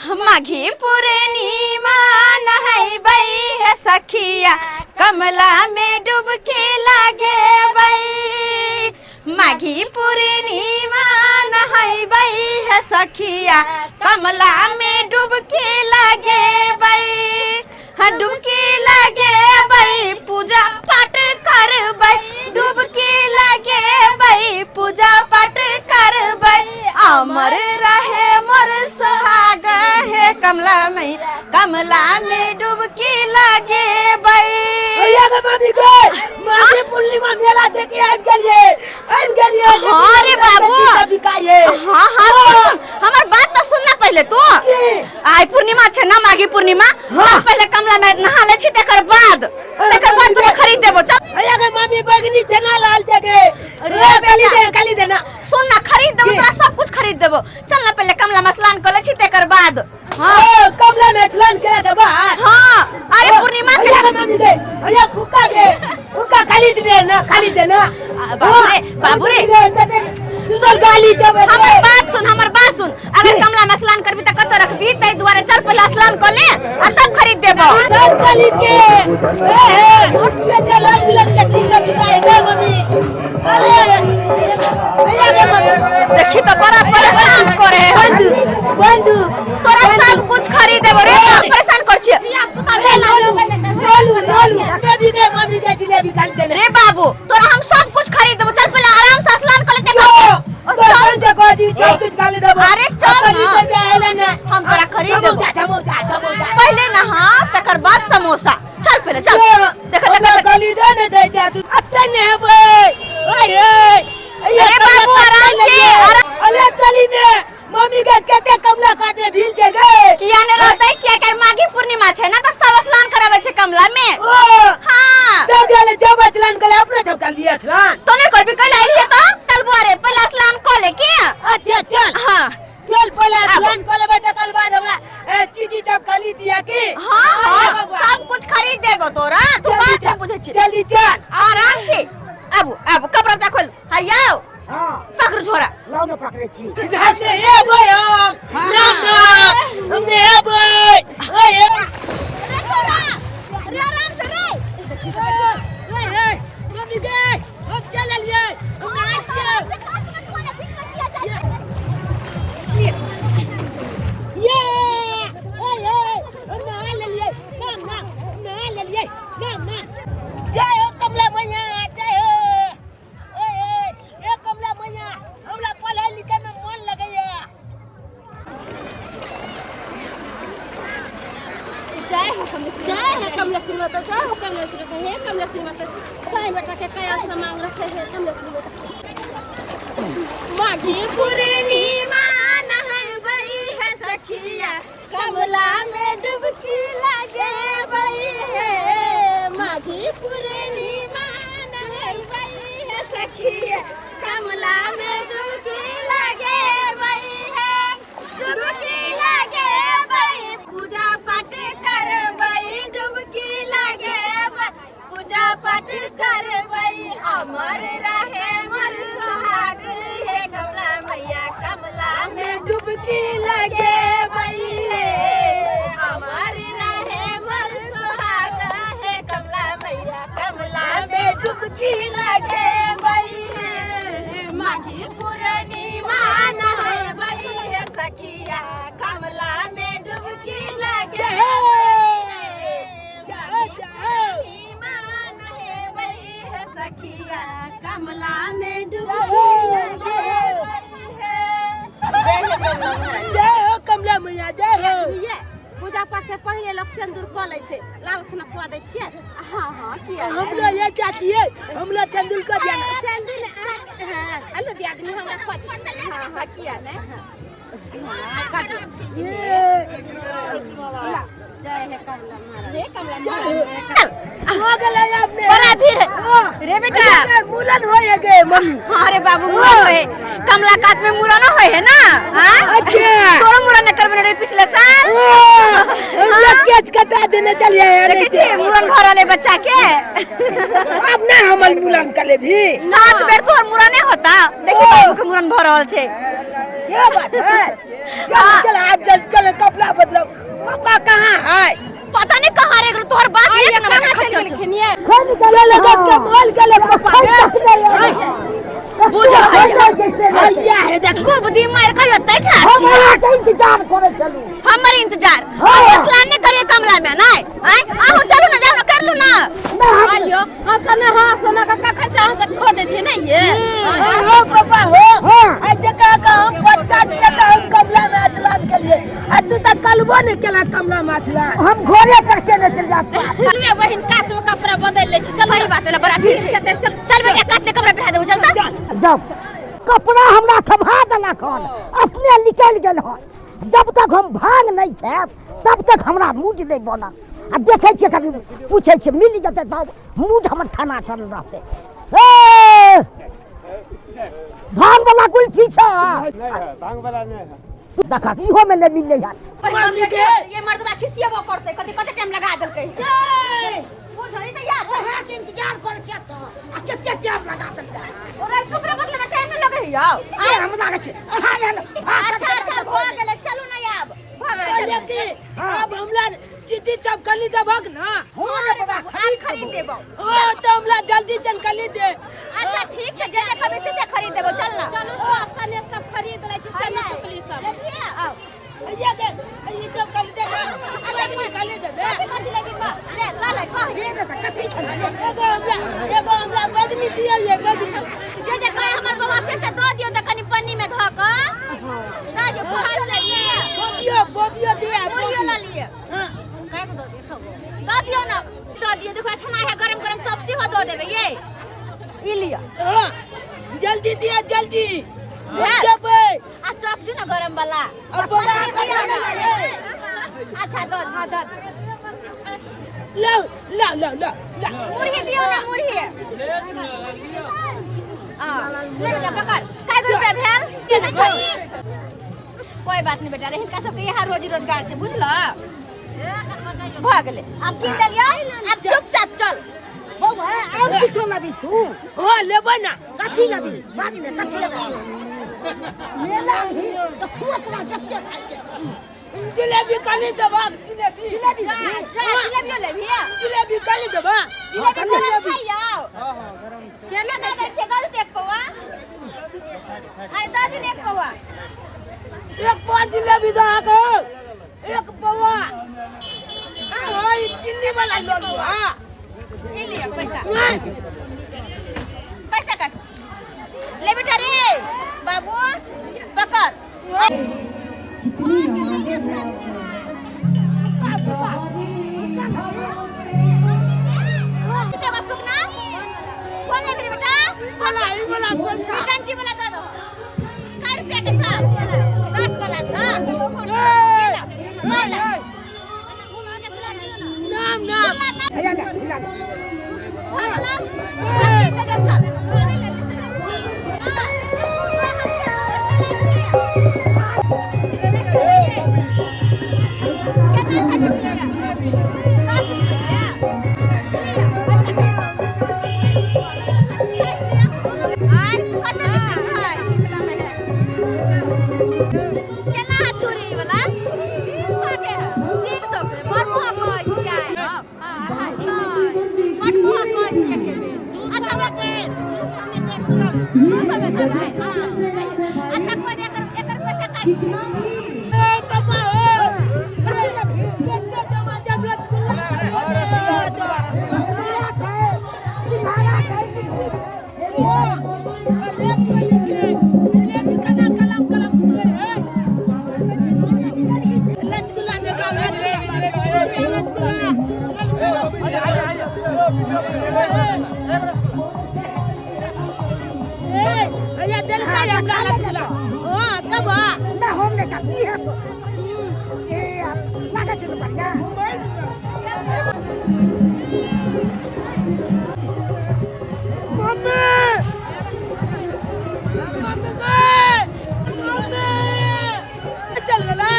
माघी पूर्णिमा नहैबै हे सखिया, कमला में डुबकी लगेबै। माघी पूर्णिमा नहैबै हे सखिया, कमला में डुबकी लगेबै। हाँ, डुबकी लगेबै, पूजा पाठ करबै। डुबकी लगेबै, पूजा पाठ करबै, अमर रहे मोर सुहाग हे कमला मैया, कमला में डुबकी लगेबै। भैया के मामी के माघी पूर्णिमा मेला देखे आबि गेलिए, आबि गेलिए। हाँ रे बाबू। बिकाइए। हाँ हाँ, सुन सुन, हमर बात तो सुनना पहले तू। की? आइ पूर्णिमा छै ना, माघी पूर्णिमा। हाँ। हम पहले कमला में नहा ले छी, तकर बाद तोरा खरीद देबो, चल। भैया के मामी बैगनी चना लाल जगे। अरे अरे काली बेटा। दे, काली देना। सुन ना, खरीद देबो। की? तोरा सब कुछ खरीद देबो, चल ना, पहले कमला में स्नान कर ले छी, तकर बाद। हाँ। ओ, कमला में स्नान करे के बाद। हाँ, अरे पूर्णिमा के भैया के मामी दे, भैया फुक्का दे, फुक्का खाली दे ना, खाली दे ना। बाबू रे, बाबू रे। दूसर गाली देबै। हमर बात सुन, हमर बात सुन। अगर कमला में स्नान करबी त कत रखबी? ताहि दुआरे चल, पहले स्नान कर ले आ तब खरीद देबो। चल काली के ए हे के के लाल मिलन के तीन का बिकाए गे मम्मी। अरे भैया के मम्मी। देखी तो बड़ा परेशान करे है। बंधु बंधु। तोरा सब कुछ खरीद देबो रे, बड़ा परेशान कर छियै। अरे लोलू लोलू लोलू, बेबी के मम्मी के जिलेबी खाली देने। रे बाबू, तोरा हम सब कुछ खरीद देबो, चल पहले आराम से स्नान कर लेते। अरे चल ना, हम तोरा खरीद देबो। पहले नहा, तकर बाद समोसा। चल पहले चल, देख देख देख। अरे बाबू, आराम से, आराम। मम्मी के कते कमला काटे भील छै गे। किया ने रहतै? किया के माघी पूर्णिमा छै ना, त सब स्नान कराबै छै कमला में। ओ। हाँ। चल गेले, जब स्नान कले अपने सब कल लिया स्नान। तो नहीं करबी? कल आइलिए तो चल बुआ रे, पहले स्नान क ले के। अच्छा चल। हाँ। चल पहले आबो। स्नान कर लेबै तकर बाद हमरा चीजी सब खरीद दिया की। हाँ हाँ, सब कुछ खरीद देबो तोरा, तू बात नहीं बुझै छी। जल्दी चल। आराम से आबू आबू, कपड़ा ता खोल हैया। हाँ। पकड़ झोरा। लाओ ना, पकड़े छी। हमने एबै, हम राम राम, हमने एबै। ओए। रे छोरा रे, आराम से रे। ओए हे मम्मी गे, हम चल एलियै, हम नहाय छियै। आराम से, काट मत खोले, भीख मत किया जाइ छै। ये ओए हे, हम नहा लेलियै। नाम नाम, हम नहा लेलियै। नाम नाम, जय हो कमला मैया, जय हो। ओए ओए ए कमला मैया, हमरा पढ़ाई लिखे में मन लगैया। जय हो कमलेश्वरी, जय हो कमलेश्वरी माता, जय हो कमलेश्वरी माता। हे कमलेश्वरी माता, साईं बेटा के कया से मांग रखे हे कमलेश्वरी माता। माघी पूर्णिमा नहबई है सखिया, कमला में डुबकी लगेबई है। माघी पूर्णिमा नहबई है सखिया, कमला में डुबकी लगेबई है। डुबकी लगेबई, पूजा पाठ करबई। डुबकी लगेबई, पूजा पाठ करबई, अमर रहे मोर सुहाग हे कमला मैया, कमला में डुबकी लगेबई हे। अमर रहे मोर सुहाग हे कमला मैया, कमला में डुबकी लगेबई हे। माघी पूर्णिमा नहबई हे सखिया, कमला में डुबकी लगे। सखिया, कमला में डुबकी लगे है। जय हो कमला मैया, जय हो। ये पूजा पाठ से पहिले लोग सिंदूर कऽ लै छै, लाबथ ना खुआ दै छियै। हाँ हाँ, किया? हमरो ये चाची है, हमरो चंदुल को दिया। सिंदूर हाँ, आलू दियादनी हमरा खुआ दी। हाँ हाँ, किया ने? ये। जय हे कमला महाराज। हे कमला। हो गेलै अपने। बड़ा भीड़ है। हाँ। रे बेटा। अरे, मूलन होय गे मम्मी। हाँ रे बाबू, मुड़न होए, कमला कात में मुड़न होए है ना। हाँ। अच्छा। तोरो मुड़न करबे रे पिछले साल? हाँ, हम लोग केच कटा देने चलिए। देखे छी, मुड़न भऽ रहल है बच्चा के। अब ना हमर मूलन कर लेबी। 7 बेर तोहर मुड़ने होता, देखी बाबू के मुड़न भऽ रहल छै। क्या बात है! चल चल, आप जल्दी चल, कपड़ा बदल। जगत के मोल गेले पापा बुझल है। भैया है देख खूब दी मार के होतै ठाड़ हम छी। अहाँके इंतजार करै छलहुँ। हमर इंतजार हाँ। हम स्नान नहीं करिए कमला में नहीं आय आहू चलू ना जाओ ना कर लू ना। आइयो हम सब नहा सोना के कखन से अहाँ सब खोजै छी नहीं ये? हो पापा हो। हाँ। आ जका का हम बच्चा छियै तऽ हम कमला में स्नान केलियै आ तू तऽ कलबो नहि केला कमला में स्नान। हम घरे करके नहि चलि जा। चलू बहिन कात में कपड़ा बदल लै छी। चल सही बात है बड़ा भीड़ छै। चल बेटा काट ले कपड़ा पहिरा देबो चल त। जब कपड़ा हमरा थमा देलक हन अपने निकलि गेल हन। जब तक हम भांग नहीं खायब तब तक हमरा मूड नहीं बनत। आ देखै छियै कभी पूछै छियै मिल जेतै तब मूड हमर थाना चल रहतै। ए भांग वाला कुल्फी छै? भांग वाला नहीं है। देखा इहो में नहीं मिललै हन। मम्मी के ये मर्दवा खिसियेबो करतै कथि कते टाइम लगा देलकै। बुझै त या छै। अहाँके इंतजार करै छियै तऽ आ कते टाइम लगा देलकै। ओरा कपड़ा बदले में टाइम नहीं लगै यौ। के हम लागै छै अहाँ एहन भाषण अच्छा अच्छा भ गेलै चलू ना आब भ गेलै कहलियै चलू। कि अब हमरा चीटी चपकली देबहक ना? हो रे बाबा खरीद खरीद देबो। ओ तऽ हमरा जल्दी चनकली दे। अच्छा ठीक छै जे जे कभी से खरीद देबो चल ना। चलू सब सने सब खरीद लै छी सने टुकली सब। आओ भैया के ई चपकली दे ना। अच्छा कली दे दे। कथि कथि लेबी बा ले ला ले कह। ले ने तऽ कथी खेबै ले। एगो हमरा बगनी दिअ ये बगनी। जे जे कहे हमर बाबा से दऽ दियौ तऽ कनि पन्नी में धऽ कऽ दऽ दियौ फुहार ले लिअ। बोबियो बोबियो दिअ। मुरहियो लऽ लिअ। हां काट दऽ दियौ खाओ। दऽ दियौ ना दऽ दियौ। देखो छना है गरम गरम चॉप सेहो दऽ देबै ये ई लिअ। हां जल्दी दिअ जल्दी। भेल? जेबै। आ चॉप दियौ ना गरम वाला। अब बोला अच्छा दऽ दियौ। हां दऽ दियौ। लो लो लो लो लो मुरही दियौ ना मुरही। हां ले बेटा पकड़। कै रुपया भेल? कोई बात नहीं बेटा रे हिनका सबके यहाँ रोजी रोजगार छै बुझल। भ गेलै आब कीन देलियौ आब चुपचाप चल। बौआ और किछो लेबी तू? हो लेबै ना। कथी लेबी बाजी ने कथी लेबी? मेला ही तऽ खुआ तोरा जते खाइके। जिलेबी कली देबहक जिलेबी। जिलेबी लेबी? अच्छा जिलेबियो लेबी? जिलेबी कली देबह। जिलेबी गरम छै यौ। हां गरम छै। केना दऽ दै छियै? दऽ देतै एक पौआ? अरे दऽ दियौ ने एक पौआ। एक पौआ जिलेबी दऽ अहाँके एक पौआ। हां ई चिन्नी वाला लऽ लू। हां ई लिअ पैसा। नहीं। पैसा काट ले बेटा रे बाबू पकड़। कितना बाप ना कौन ले मेरे बेटा? वाला ई वाला कौन था? डंटी वाला दे दो। कै रुपया के छ? 10 वाला छ। ए मार ला। नाम नाम हैया ले ले। अच्छा कोई एकर एकर पैसा काट। ए पापा हो कते जमा जब रसगुल्ला रसगुल्ला छै सिंघाड़ा छै लिट्टी छै। जिलेबी कना कलम कलम खुले है। रसगुल्ला देखा रसगुल्ला ए भैया देलकै हमरा रसगुल्ला। हां कब ना हम नहीं करती है तो ए लागै छै ने बढ़िया। मम्मी मम्मी गे मम्मी चल गेलै।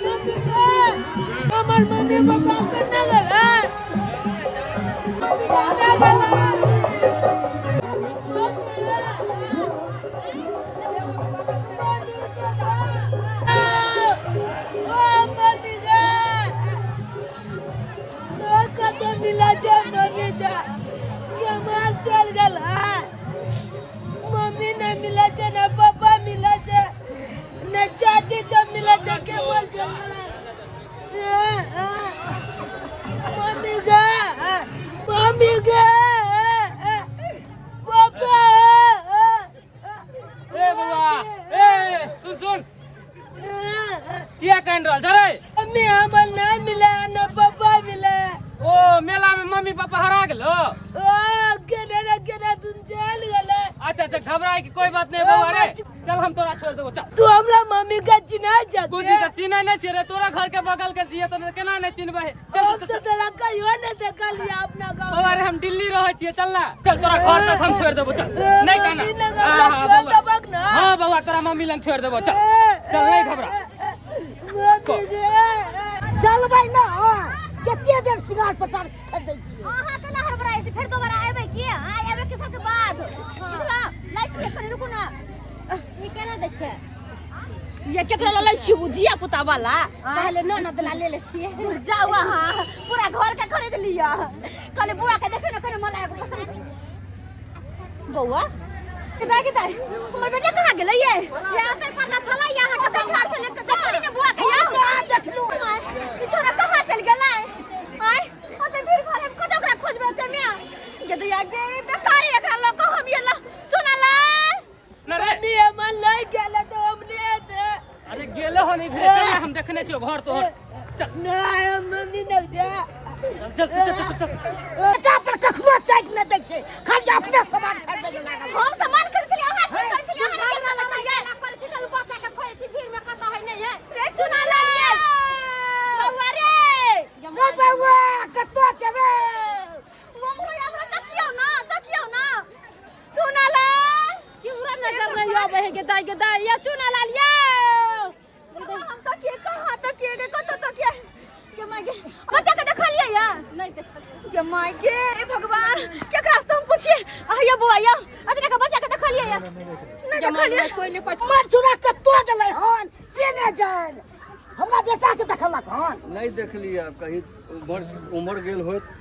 मम्मी गे हमर मम्मी पापा कन्ने गेलै? कन्ने गेलै? ओ मम्मी गे कतऽ मिला छै मम्मी जा। सामान चल गेल है मम्मी नहीं मिले छै ना पापा मिले छै ना चाची सब मिले छै केवल चल गेल मम्मी गे मम्मी गे पापा ए बौआ ए सुन सुन किया कान रहल छै रे मम्मी हमर नहीं मिले ना पापा मिले ओ मेला में मम्मी पापा हरा गेलो ओ केना ना केना तुम चल गेले अच्छा अच्छा घबराए की कोई बात नहीं बौआ रे चल हम तोरा छोड़ देबो चल तू हमरा मम्मी के चिन्ह जा बुझी तऽ चिन्है नहि छियै रे तोरा घर के बगल के छियै तऽ केना नहि चिन्हबै चल हम चल, तो चल तोरा कहियो नहीं देखलियै अपना गाँव बौआ रे हम दिल्ली रहै छियै चल ना चल तोरा घर तक हम छोड़ देबो चल नहीं कहना मम्मी लग हमरा हाँ, छोड़ बौआ। देबक ना। हाँ बौआ तोरा मम्मी लग छोड़ देबो चल चल नहीं घबरा मम्मी गे चलबै ना कते देर सिंगार पटार खरीदै छियै अहाँ केना हड़बड़ाइ छी फेर दोबारा एबै की आइ एबै के सबके बाद बुझला लै छियै कनि रुकू ना ई केना दै छै ये केकरा लऽ लै छी उ धिया पुता वाला पहले ननद ला ले ले छियै जाउ अहाँ पूरा घर के खरीद लिअ कहले बौआ के देखियौ ने कनि मला एगो पसंद बौआ किदा किदा हमर बेटा कहाँ गेलै ये ये ओतै पर्दा छलै यहाँ के कतऽ ठाढ़ छलै देखली ने बौआ के यौ कहाँ देखलू ई छोरा कहाँ चलि गेलै आँय ओते भीड़ भाड़ हम कतऽ ओकरा खोजबै ओते मे गे दैया गे बेकारे एकरा लऽ कऽ हम ये चुना लाल ना रे मम्मी हमर लय गेल तऽ हम नहि हेतै अरे गेलो हो नहीं फिर चल ना हम देखने छियो घर तोहर चल नहि हम मम्मी नहि दे चल चल चल चल चल बेटा पर कखनो चाटि नहि दै छै खाली अपने सामान खरीदै लए लागल हम सामान खरीद छलियै अहाँ की करै छलियै अहाँ के मेला मेला करै छी तऽ बच्चा के खोजै छी भीड़ में कतऽ है नहि है रे चुना लाल बौआ रे रे बौआ कतऽ जेबै हमरा हमरा तकियौ ना तकियौ ना चुना लाल केकरो नजर नहीं आबै है गे दाई गे दाई या चुना लाल यो हम तकिए कहाँ तकिए गे कतऽ तकिए गे माय गे बच्चा के देखलियै या नहीं देखलियै गे माय गे हे भगवान केकरा से हम पूछिए आया बौआ या अतने के बच्चा के देखलियै या नहीं देखलियै कोई नहीं कोई हमर चूड़ा कतऽ गेलै हन से नहि जान हमरा बेटा के देखलक हन नहि देखलियै कहीं उम्हर उम्हर गेल होत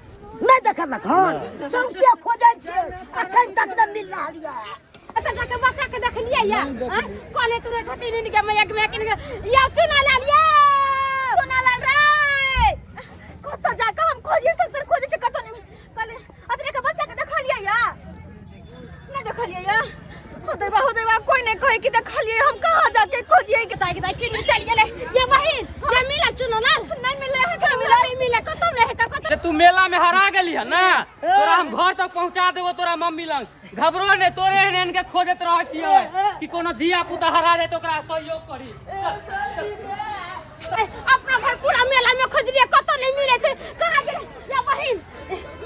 नहि देखलक हन सौंसे खोजै छियै अखन तक नहि मिल रहल यऽ एतऽ के बच्चा के देखलियै या कहले तुरंत हती नहीं के मैया के मैया के या चुना लाल या चुना लाल रे कतऽ जाके हम खोजिए सकते खोजे छै कतऽ नहीं कहले अतने के बच्चा के देखलियै या नहीं देखलियै या हो देबा हो देबा कोई नहीं कहे कि देखलियै हम कहाँ जाके खोजिए के दाई के दाई किनु चल गेलै ये बहिन ये मिला चुना लाल नहीं मिले है के मिला नहीं मिले कतौ नहीं कतौ अरे तू मेला में हरा गेली है ना तोरा हम घर तक पहुंचा देबो तोरा मम्मी लग घबरो नहीं तोरे एहन एहन के खोजत रहै छियै कि कोनो धिया पुता हरा जाए तो ओकरा सहयोग करी अपना घर पूरा मेला में खोजलिए कतौ नहीं मिले छै कहाँ गेलै या बहिन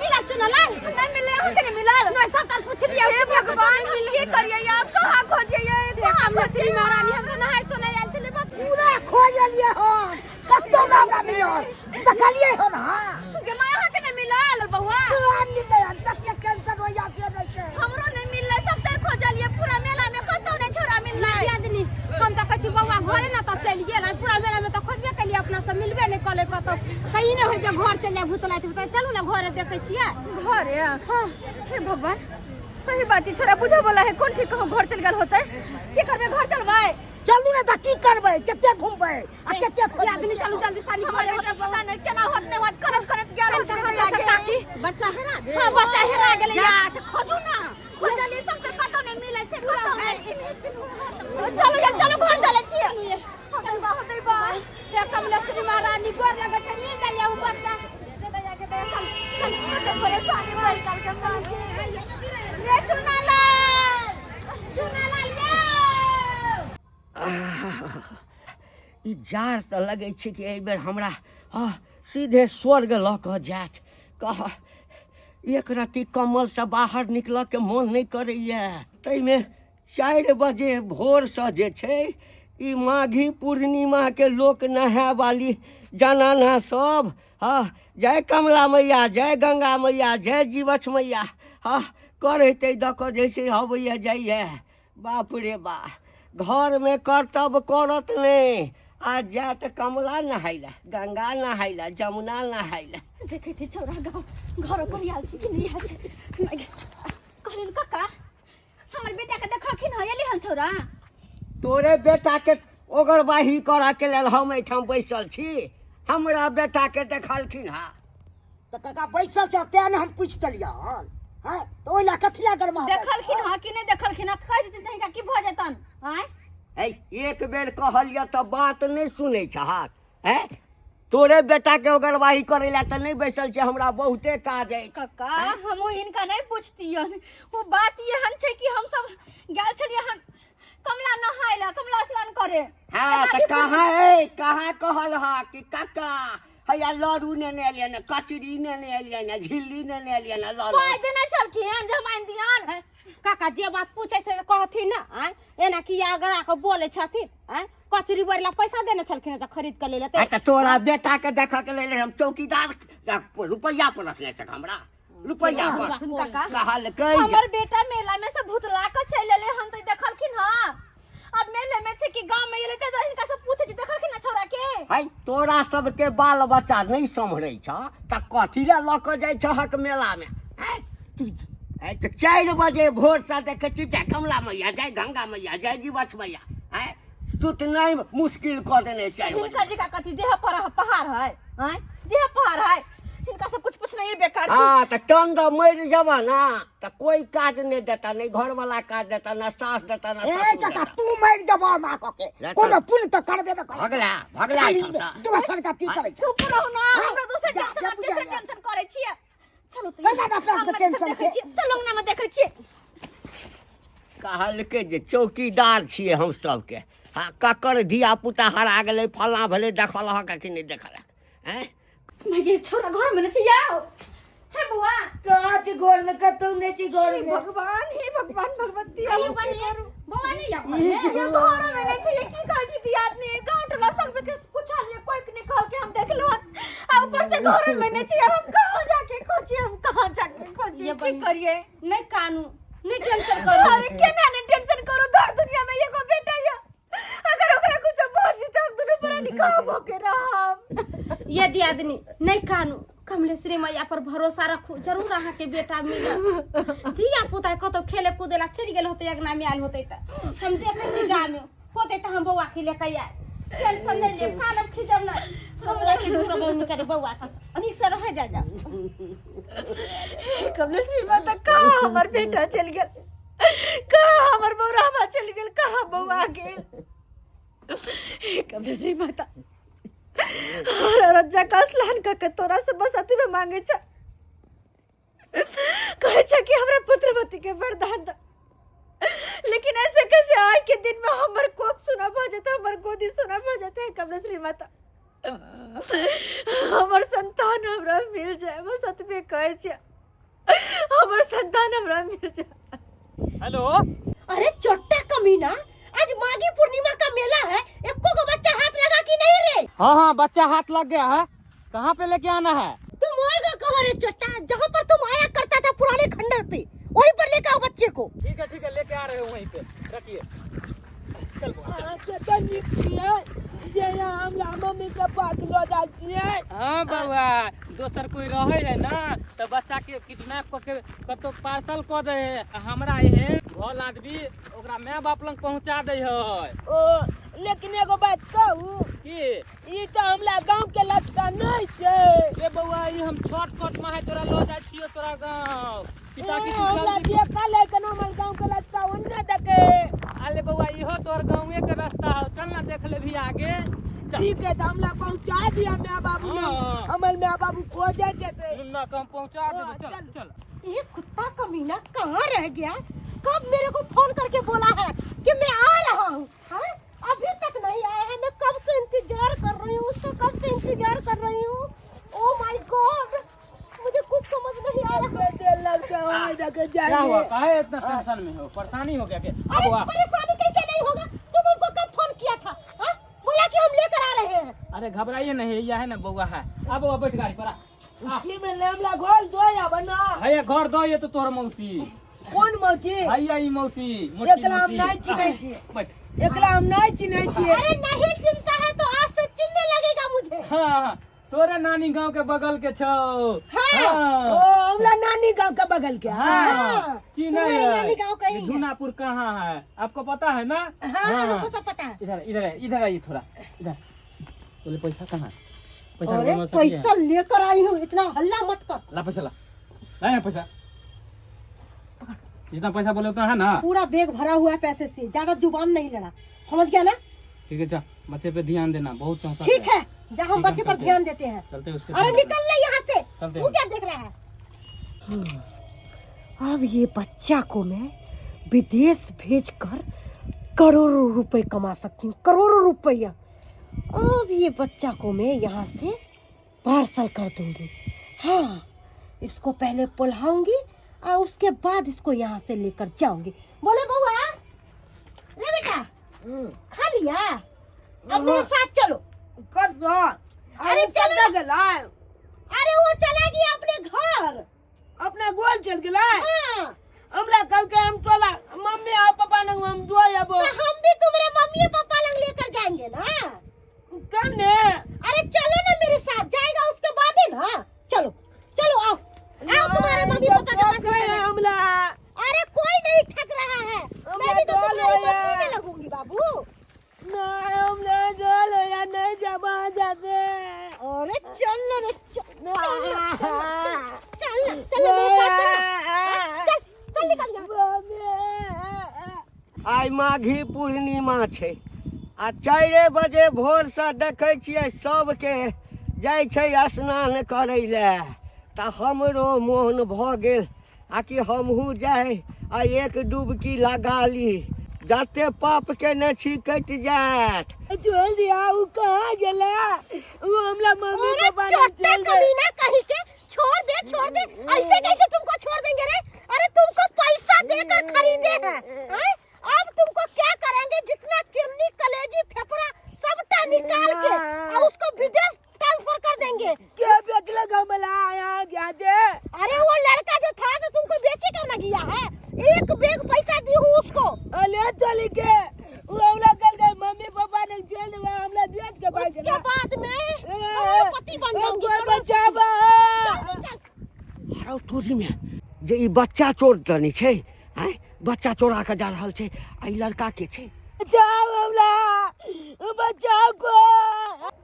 मिला चुना लाल नहीं मिले अहाँ के नहीं मिलल नहीं सबटा पुछलिए हे भगवान हम की करिए आप कहाँ खोजिए कहाँ खोजिए महारानी हमसे नहाय सोनाय आयल छलै बस पूरा खोजलियै हन कतौ नहि हमरा मिलल देखलियै हन हाँ गे माय अहाँ के नहीं मिलल बौआ कहाँ मिललै हन तते कैंसर होइया से नहि छै हमरो नहीं मिललै सब तर खोजलिए पूरा मेला में कतौ नहीं छोरा मिललै दियादनी हम तऽ कहै छी बौआ घरे ने तऽ चलि गेल हम पूरा मेला में तऽ खोजबे केलियै अपना सब मिलबे नहि कलै कतौ कहीं नहि होइ जे घर चलि जाय भूतलाइत भूतलाइत चलू ने घरे देखै छियै घरे हाँ हे भगवान सही बात है छोरा बुझा बोला है कौन ठीक कहूँ घर चल गेल होते की करबे घर चलबै चलू ने तऽ की करबै कते घुमबै आ कते दियादनी चलू जल्दी सानी हमर घरे बेटा पता नहीं केना होत नहीं होत करत करत गेल होत रे काकी बच्चा हेरा गेल हाँ बच्चा हेरा गेलै जा तऽ खोजू ना खोजलिए सब तर कतौ नहीं मिलै छै कतौ नहीं चलू या चलू घर चलै छियै होतै बा होतै बा हे कमलेश्वरी महारानी गोर लगै छै मिल जाइए उ बच्चा दे दैया के दैया चल चल कते परेशानी भइल काल के माँ रे चुना लाल चुना लाल यौ ई जाड़ तऽ लगै छै कि एहिबेर हमरा सीधे स्वर्ग लऽ कऽ जायत कह एक रत्ती कम्बलसँ बाहर निकलऽके मोन नहि करैए ताहिमे 4 बजे भोरसँ जे छै ई माघी पूर्णिमाके लोक नहायवाली जनाना सब हँ जय कमला मैया जय गंगा मैया जय जीवछ मैया हँ करैत दऽ कऽ जे छै अबैए जाइए बाप रे बा घरमे करतब करत नहि आ जायत कमला नहाय लए गंगा नहाय लए जमुना नहाय लए। देखै छी छौड़ा गाँव घर पर आयल छै कि नहि आयल छै। कहलियनि काका, हमर बेटा के देखलखिन हँ, एली हन छौड़ा? तोरे बेटा के ओगरबाही करऽ के लेल हम एहिठाम बैसल छी, हमरा बेटा के देखलखिन हँ? तऽ काका बैसल छ तें ने हम पूछि देलियै हन। हैं, तऽ ओहि लए कथी लए गरमा देखलखिन हँ कि नहि देखलखिन हँ? कहि देथिन तऽ हिनका की भऽ जेतनि? आँय है, एक बेर कहलियै तऽ बात नहि सुनै छहक। हैं, तोरे बेटा के ओगरवाही करै लए तऽ नहि बैसल छै, हमरा बहुते काज अछि। कक्का, हमहूँ हिनका नहि पूछतियन। ओ बात एहन छै कि हम सब गेल छलियै हन कमला नहाय लए, कमला स्नान करे। हँ, तऽ कहाँ है, कहाँ कहल हा कि काका हैया लड़ू नेने एलियै ने, कचरी नेने एलियै ने, झिल्ली नेने एलियै ने, लऽ पाइ देने छलखिन जे हम आनि दियन। काका जे बात पूछे से कहथिन ना। आँय, एना कि आगरा के बोले छथिन? आँय, कचरी बड़ी ला पैसा देने छलखिन जे खरीद के ले लेते। तऽ तोरा बेटा के देखऽ के लेल हम चौकीदार रुपैआ पर रखने छक, हमरा रुपैआ पर। काका, कहलकै जे हमर बेटा मेला में से भुतला के चलि एलै हन तऽ देखलखिन हँ? अब मेले में छै कि गाँव में एलै तऽ हिनका से पूछै छी, देखलखिन हँ छौड़ा के? है, तोरा सबके बाल बच्चा नहि सम्हरै छ तऽ कथी लए लऽ कऽ जाइ छहक मेलामे? हैं? है, तऽ 4 बजे भोरसँ देखै छी, जय कमला मैया, जय गंगा मैया, जय जीवछ मैया। हैं, सुतनाइ मुश्किल कऽ देने 4 बजे। हिनका जी का कथी देह पर पहाड़ है? आँय, देह पहाड़ है? हिनका से कुछ पूछना ये बेकार छै। हाँ, तऽ टन दऽ मरि जेबह ना तऽ कोई काज नहि देता, नहि घरवाला काज देता, ना सास देता, ना ए ससुर काका, देता। तू मरि जेबह ना कऽ के ले चल। कोनो पुण्य तऽ करबे ने करबै। भगला भगला खाली एहिठामसँ। दोसर गति करै छै। चुप रहू ना, हाँ, हमरा दोसर जा, टेंशन जा आ तेसर बुझाइया। टेंशन करै छियै। चलू तऽ कहिया ने अपना सबके अंगना टेंशन देखै छै। छियै। चलू अंगना में देखै छियै। कहलकै जे चौकीदार छियै हम सबके। हाँ, ककर धिया पुता हरा गेलै, फलाँ भेलै, देखलहक कि नहि देखलक? आँय माय, छोरा घर में नहि छै? याओ छै बौआ? कहाँ छै घर में? कतौ नहि छै घर हे में। भगवान, हे भगवान भगवती, कहियो बनी बौआ नहीं या घर में? ये घर में नहीं छै। ये की कहै छी दियादनी? गाँव टोला सब के पूछलियै, कोई के नहीं कहल के हम देखलहुँ हन। आ ऊपर से घर में नहीं छै। अब हम कहाँ जाके खोजिए, हम कहाँ जाके खोजिए? ये की बहिन। करिए? नहीं कानू, नहीं टेंशन करू। अरे केना नहीं टेंशन करू? दर दुनिया में एगो बेटा या, अगर ओकरा कुछ भऽ जेतै हम दुनू प्राणी कहाँ भऽ रहब? ये दियादनी, नहीं कानू, कमलेश्वरी मैया पर भरोसा रखू, जरूर अहाँ के बेटा मिलत। धिया पुता कतौ खेले कूदे ला चलि गेल होते, अंगना में आयल होते तऽ हम देखै छी गाँव में होते तऽ हम बौआ के लेके आयल। टेंशन नहीं लेब, कानब खिजब नहीं। हम जाइ छी दूर बौनी करे बौआ के नीक से रहे जा जा। कमलेश्वरी माता, कहाँ हमर बेटा चलि गेल? कहाँ हमर बौराबा चलि गेल? कहाँ बौआ गेल? कमलेश्वरी माता, हर औरत जाके स्नान कऽ के तोरा से बस अथी में मांगे छ, कहै छ कि हमरा पुत्रवती के वरदान द, लेकिन ऐसे कैसे आज के दिन में हमर कोख सुना भऽ जेतै, हमर गोदी सुना भऽ जेतै? कमलेश्वरी माता, हमर संतान हमरा मिल जाए, बस एतबे कहै छियै, हमर संतान हमरा मिल जाए। हेलो। अरे चोट्टा कमीना, आज माघी पूर्णिमा का मेला है, एको को बच्चा हाथ लगा कि नहीं रे? हाँ हाँ, बच्चा हाथ लग गया है। कहाँ पे लेके आना है? तुम आएगा कहाँ रे चट्टा? जहाँ पर तुम आया करता था पुराने खंडर पे, वहीं पर लेके आओ बच्चे को। ठीक है ठीक है, लेके आ रहे हो, वहीं पे रखिए। चल बौआ, चल। अहाँके तऽ नीक छियै जे यहाँ हमरा मम्मी के पास लऽ जाइ छियै। हाँ बौआ, दोसर कोई रहे है ना तो बच्चा के किडनैप कऽ के कतौ पार्सल कऽ दे है, आ हमरा एहन भल आदमी ओकरा माय बाप लग पहुंचा दे है। ओ लेकिन एगो बात कहू? की? ई तऽ हमरा गाँव के रास्ता नहि छै। ए बौआ, ई हम शॉर्टकट में है तोरा लऽ जाइ छियो तोरा गाँव। पिता की ए, हमरा जल्दी देखल है केना हमर गाँव के रास्ता ओन्ने देखे। अरे बौआ, इहो तोहर गाँवे के रास्ता हो, चल ना देख ले भी आगे। चल। ठीक है, तऽ हमरा पहुँचा दिया माय बाबू ने। हाँ। हमर माय बाबू खोजे जेतै। नुन्ना के हम पहुंचा देबे। हाँ, चल चल। चल। ये कुत्ता कमीना कहाँ रह गया? कब मेरे को फोन करके बोला है कि मैं आ रहा हूँ, हाँ? अभी तक नहीं आया है। मैं कब से इंतजार कर रही हूँ उसका, कब से इंतजार कर रही हूँ। ओ my God, मुझे कुछ समझ नहीं आ रहा। देर लगता है देखे क्या हुआ? जाएंगे। काहे इतना टेंशन में हो? परेशानी हो गया क्या? अरे अब हुआ। परेशानी कैसे नहीं होगा? तुम हमको कब फोन किया था? हाँ? बोला कि हम लेकर आ रहे हैं। अरे घबराइए नहीं, यह है ना बउआ है। अब बउआ बैठ गाड़ी पर आ। आ। की में हमरा घर दो या बना। भैया घर दो, ये तो तोहर मौसी। कौन मौसी? भैया ई मौसी, मोटकी एकरा हम मौसी। नहीं चिन्है छियै। बैठ। एकरा हम नहीं चिन्है छियै। अरे नहीं चिंता है तो आज से चिन्हने लगेगा मुझे। हाँ, हाँ, तोरे नानी गांव के बगल के छौ। हाँ। ओ हमरा नानी गांव के बगल के। हाँ। चिन्ह तुम्हारे है। नानी गांव कहीं ये है? झुनापुर कहाँ है आपको पता है ना? हाँ, हमको सब पता है। इधर इधर इधर आइए थोड़ा इधर। बोले पैसा कहाँ है? पैसा अरे बोलो, सब ये है। पैसा लेकर आई हूँ, इतना हल्ला मत कर। ला पैसा ला, ला यहाँ पैसा। जितना पैसा बोले उतना है ना? पूरा बैग भरा हुआ है पैसे से, ज्यादा जुबान नहीं लड़ा, समझ गया ना? ठीक है जा, बच्चे पे ध्यान देना, बहुत चौंसा ठीक है जा, हम ठीक है, बच्चे पर चलते ध्यान देते हैं। चलते हैं उस पे अरे ध्यान निकल ले यहाँ से, चलते वो हैं। क्या देख रहा है? अब ये बच्चा को मैं विदेश भेजकर करोड़ों रुपए कमा सकती हूँ, करोड़ों रुपया। अब ये बच्चा को मैं यहाँ से पार्सल कर दूंगी। हाँ, इसको पहले पुलाऊंगी और उसके बाद इसको यहाँ से लेकर जाऊंगी। बोले बउआ रे बेटा, खा लिया? अब मेरे साथ चलो। कत? अरे चलो। गेलै? अरे वो चला गया अपने घर। अपना गोल चल गेलै? हाँ। हमरा कहलकै हम तोला मम्मी आ पापा लग हम जो अबो। तो हम भी तुम्हारे मम्मी पापा लग लेकर जाएंगे ना। कने? अरे चलो ना मेरे साथ, जाएगा उसके बाद ही ना। चलो चलो आओ आओ, तुम्हारे मम्मी पापा के पास ठकै चलो। हमरा। अरे कोई नहीं ठग रहा है, मैं भी तो डर तुम्हारी होया। मम्मी में लगूंगी बाबू। नहीं, हमरा डर होया, नहीं जाबा जाते। अरे चल ना रे, चल चल ना, चल ना, चल ना, चल ना मेरे साथ चल ना। हाँ, चल चल निकल यहाँ। आइ माघी पूर्णिमा छै आ 4 बजे भोरसँ देखै छियै सबके जाइ छै स्नान करै लए, तऽ हमरो मोन भऽ गेल आ कि हमहूँ जाइ आ एक डुबकी लगा ली, जते पाप केने छी कटि जायत। छोड़ दिया, उ कहाँ गेलै? उ हमरा मम्मी अरे पापा ने चोट्टा छोड़ दे। कमीना कहीं के, छोड़ दे छोड़ दे, ऐसे कैसे तुमको छोड़ देंगे रे? अरे तुमको पैसा देकर खरीदे हैं, हैं? अब तुमको क्या करेंगे, जितना किडनी कलेजी फेफड़ा सबटा निकाल के और उसको विदेश ट्रांसफर कर देंगे। के बेचलक हमरा यहाँ गया दे? अरे वो लड़का जो था तो तुमको बेचे कर लग गया है, एक बैग पैसा दी हूँ उसको। अले चली के उ हमरा कहलकै मम्मी पापा ने छोड़ देबै, हमरा बेच के भाग उसके गेलै। बाद में करोड़पति बन जाऊंगी। कोई बचाबा। जल्दी चल। हरौ तोरीमे जे ई बच्चा चोर तनी छै, आँय बच्चा चोरा कऽ जा रहल छै, आ ई लड़का के छै? बचाओ हमरा, बचाओ को।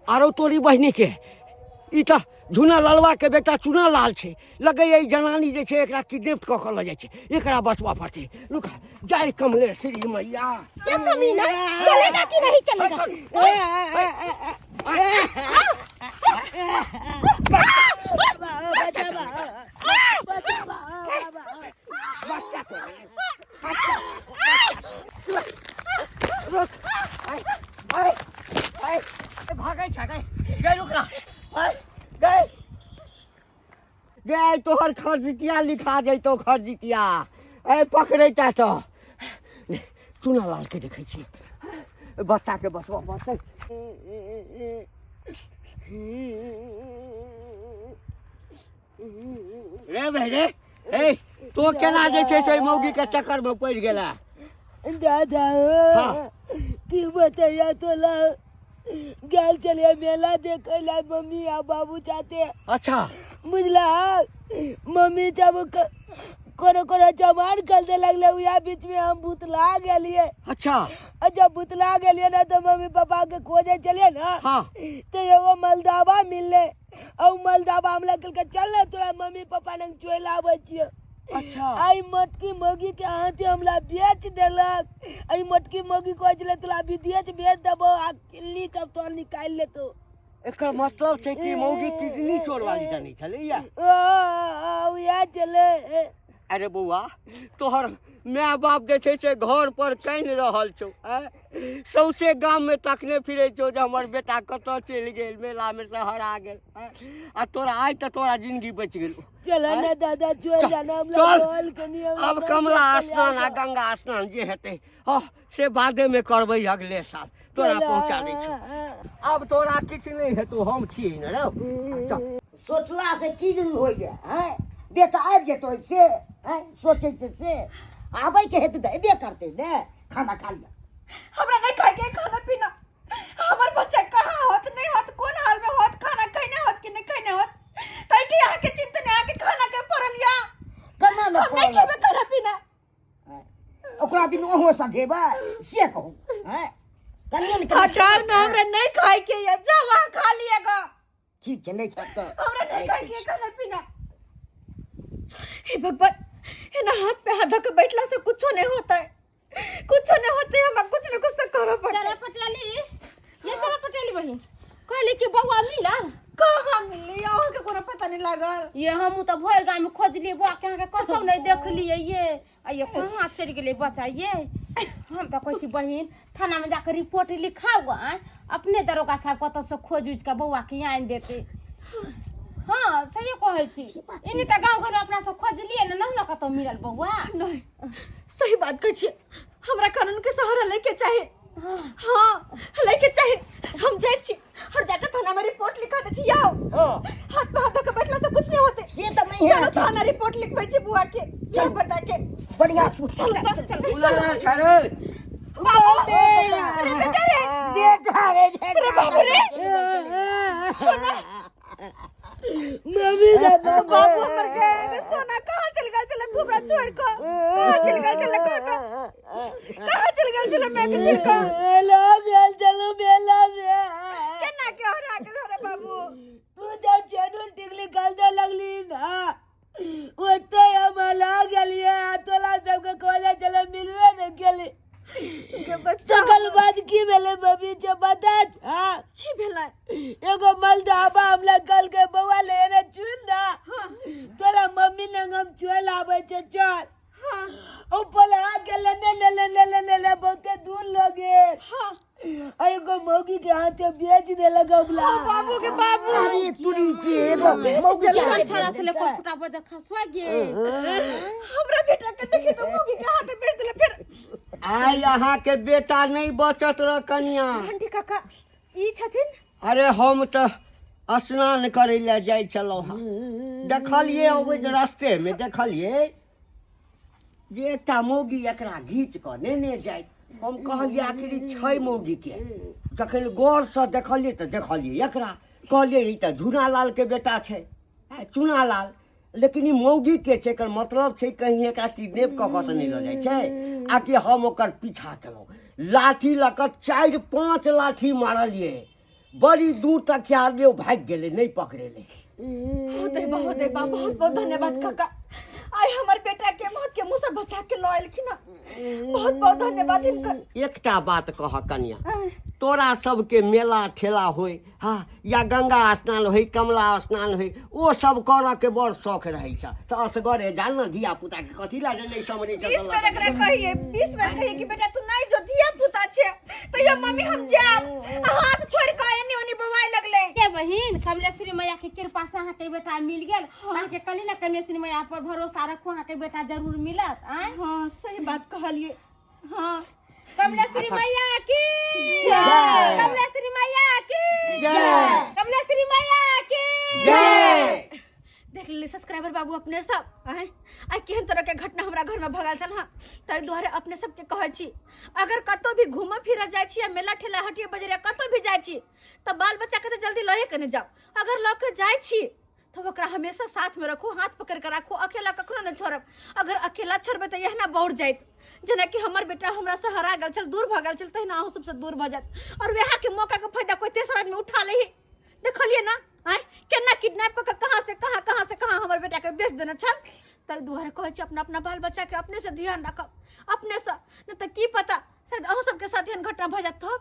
आरो तोरी बहिनी के, ई तऽ झुना लालवा के बेटा चुना लाल छै। लगैया ई जनानी जे छै एकरा किडनैप कऽ कऽ लऽ जाइ छै, एकरा बचबऽ पड़तै। रुक जय कमलेश्वरी मैया। क्या कमीना, चलेगा कि नहीं चलेगा? बच्चा चोर रुक, आय आय भागै छै गै, गै रुक ना, आय गै गै, तोहर खरजितिया लिखा जैतौ, खरजितिया। ऐ पकड़ै ता तऽ चुना लाल के देखै छियै, बच्चाके बचबऽ पड़तै। रे भाई रे, ए तो केना जे छै से मौगी के चक्कर में पड़ि गेला? दादा। हाँ। की बतैया तोला, गेल चलिए मेला देखे ला मम्मी आ बाबू चाहते। अच्छा। बुझला, मम्मी जब कोनो कोनो जमान कर लगले, उहा बीच में हम भूतला गेलिए। अच्छा। आ जब भूतला गेलिए ना तो मम्मी पापा के खोजे चलिए ना। हाँ। तो एगो मलदावा मिलले और मलदावा हमरा कहलकै चल ना तोरा मम्मी पापा लग चलि आबै छियै। अच्छा। आई मोटकी मौगी के हाथे हमरा बेच देलक। आई मोटकी मौगी कहै छलै तोरा विदेश भेज देबो आ किल्ली सब तोहर निकालि लेतौ। एकर मतलब छै कि मौगी किडनी चोर वाली जानी छलैया। उएह छलै। अरे बौआ, तोहर माय बाप जे छै से घर पर कानि रहल छौ, आँय? सौंसे गाम में तकने फिरै छौ जे हमर बेटा कतऽ चलि गेल, मेला में से हरा गेल, आँय? आ तोरा आइ तऽ तोरा जिंदगी बचि गेलौ। चल ना दादा, चल चल, जाना हमरा चल। बोल कनी हमरा अब बड़ कमला चल स्नान आ जाओ। गंगा स्नान जे हेतै, हँ से बादे में करबै, अगले साल तोरा चल, पहुंचा दै छौ। आब तोरा किछु नहि हेतौ, हम छियै ने रौ, चल। सोचला से की होइए? हैं, बेटा आबि जेतौ से हैं सोचै छै से आबैके हेतै तऽ एबे करतै ने। खाना खा लिअ। हमरा नहीं खाए के खाना पीना। हमर बच्चा कहाँ होत नहीं होत, कोन हाल में होत, खाना खैने होत कि सधेबै से कहू हैं कनिए ने कनि हटाओ ना हमरा नहीं खाए के ये जाओ वहाँ खा लिएगा ठीक छै नहि खायब तऽ हमरा नहीं नहि खाए खाइ के छी। खाना पीना हे भगवान हे ना हाथ पे हाथ धके बैठला से कुछो नहीं होता है कुछो नहीं होते है हमरा कुछ न कुछ तो करो पड़ता चला पटेली ये चला पटेली बहिन कहली कि बौआ मिलल कहाँ मिली अहाँ के कोनो पता नहीं लागल ये हम तऽ भरि गाम में खोजलियै बौआ के अहाँके कतौ नहि देखलियै ये आ ये कहाँ चलि गेलै बच्चा ये हम तऽ कहै छी बहिन थाना में जाके रिपोर्ट लिखाउ आँय अपने दरोगा साहब कतौ से खोज उज के बौआ के आनि देते हाँ सही कहै छी एनी तऽ गाँव घर में अपना सब खोजलियै ने नहि ने कतौ मिलल बौआ नहीं सही बात कहै छियै हमरा कानून के सहारा लेके चाही हाँ लेके चाही हम जाइ छी और जाकर थाना में रिपोर्ट लिखा दै छी आओ हाँ। हाथ पे हाथ धऽ के बैठला से कुछ नहीं होते से तऽ नहीं चलो थाना रिपोर्ट लिखबै छी बुआ के चल बता के बढ़िया सूट चल चल चल बुला छै रे बाबू अरे बेटा रे बेटा रे बेटा बाबू रे। सोना मम्मी रे बाबू हमर के सोना कहाँ चल गेल छलै तू हमरा छोड़ के कहाँ चल गेल छलै कह तऽ कहाँ चल गेल छलै मैं के छोड़ के मेला भेल चलू मेला भेल केना के हरा गेल रे बाबू तू जब चेडुल टिकली गलदे लगली ना ओते हम हला गेलिए आ तोला सबके खोजे चले मिलबे नहीं गेली के बच्चा सकल बात की भेलै मम्मी जे बता हाँ की भेलै एगो मलदाबा हमरा कल के बौआ ले रे चुन ना तोरा मम्मी लग हम चल आबै छै चल हाँ ओ पला के लेने ले ले ले ले ले ले बहुते दूर लगे हाँ आ एगो मौगी के हाथे बेच देलक हमरा बाबू के बाबू अरे तुरी के एगो मौगी के हाथे छोरा भेज छलै देलकै। कोटा बजर खसवा गे हमरा बेटा के देखी तो मौगी के हाथे बेच देले फिर आइ अहाँके बेटा नहि बचत रह कनिया घंटी काका ई छथिन अरे हम तऽ स्नान करै लए जाइ छलहुँ हँ देखलियै अबैत रस्तेमे देखलियै जे एकटा मौगी एकरा घीच कऽ नेने जाइत हम कहलियै आखिर ई छै मौगीके जखन गौरसँ देखलियै तऽ देखलियै एकरा कहलियै ई तऽ झुनालालके बेटा छै आ चुनालाल लेकिन ई मौगीके छै एकर मतलब छै कहीं एकरा किडनैप कऽ कऽ तऽ नहि लऽ जाइ छै आ कि हम ओकर पीछा केलहुँ लाठी लऽ कऽ 4-5 लाठी मारलियै बड़ी दूर तक आदमी ओ भागि गेलै नहि पकड़ेलै बहुत बहुत बहुत बहुत धन्यवाद काका आइ हमर बेटा के मौत के मुंह से बचा के लऽ एलखिन हँ। बहुत बहुत धन्यवाद हिनकर एकटा बात कह कनिया तोरा सबके मेला ठेला होय हाँ या गंगा स्नान होय कमला स्नान होय ओ सब करऽ के बड़ शौक रहै छै तऽ असगरे जा ने धिया पुता के कथी लए नहि समझै छै 20 बेर एकरा कहिए 20 बेर कहिए कि बेटा तू नहीं जो धिया पुता छे तैयो मम्मी हम जाब आ हाथ छोड़ के एनी ओनी बवाए लगले के बहिन कमलेश्वरी मैया के कृपा से अहाँके बेटा मिल गेल अहाँके कहली ने कमलेश्वरी मैया पर भरोसा रखू अहाँके बेटा जरूर मिलत आँय हाँ सही बात कहलिए हाँ कमलेश्वरी मैया की जय कमलेश्वरी मैया की जय। कमलेश्वरी मैया की जय देख लेली सब्सक्राइबर बाबू अपने सब आँय आइ केहन तरह के घटना हमरा घर में भऽ गेल छल हँ ताहि दुआरे अपने सबके कहै छी अगर कतौ भी घूमऽ फिरऽ जाइ छी या मेला ठेला हटिया बजरिया कतौ भी जाइ छी तऽ बाल बच्चाके तऽ जल्दी लए के नहि जाउ अगर लऽ के जाइ छी तऽ ओकरा हमेशा साथमे रखू हाथ पकड़ि कऽ राखू अकेला कखनो नहि छोड़ब अगर अकेला छोड़बै तऽ एहिना बौर जायत जेनाकि हमर बेटा हमरासँ हरा गेल छल दूर भऽ गेल छल तहिना अहूँ सबसँ दूर भऽ जायत आओर वएहके मौकाके फायदा कोइ तेसर आदमी उठा लै देखलियै ने आँय केना किडनैप कऽ के कहाँ से कहाँ कहाँ से कहाँ हमर बेटाके बेच देने छल ताहि दुआरे कहै छी अपना अपना बाल बच्चाके अपनेसँ ध्यान राखब अपनेसँ नहि तऽ की पता शायद अहूँ सबके साथ एहन घटना भऽ जायत तब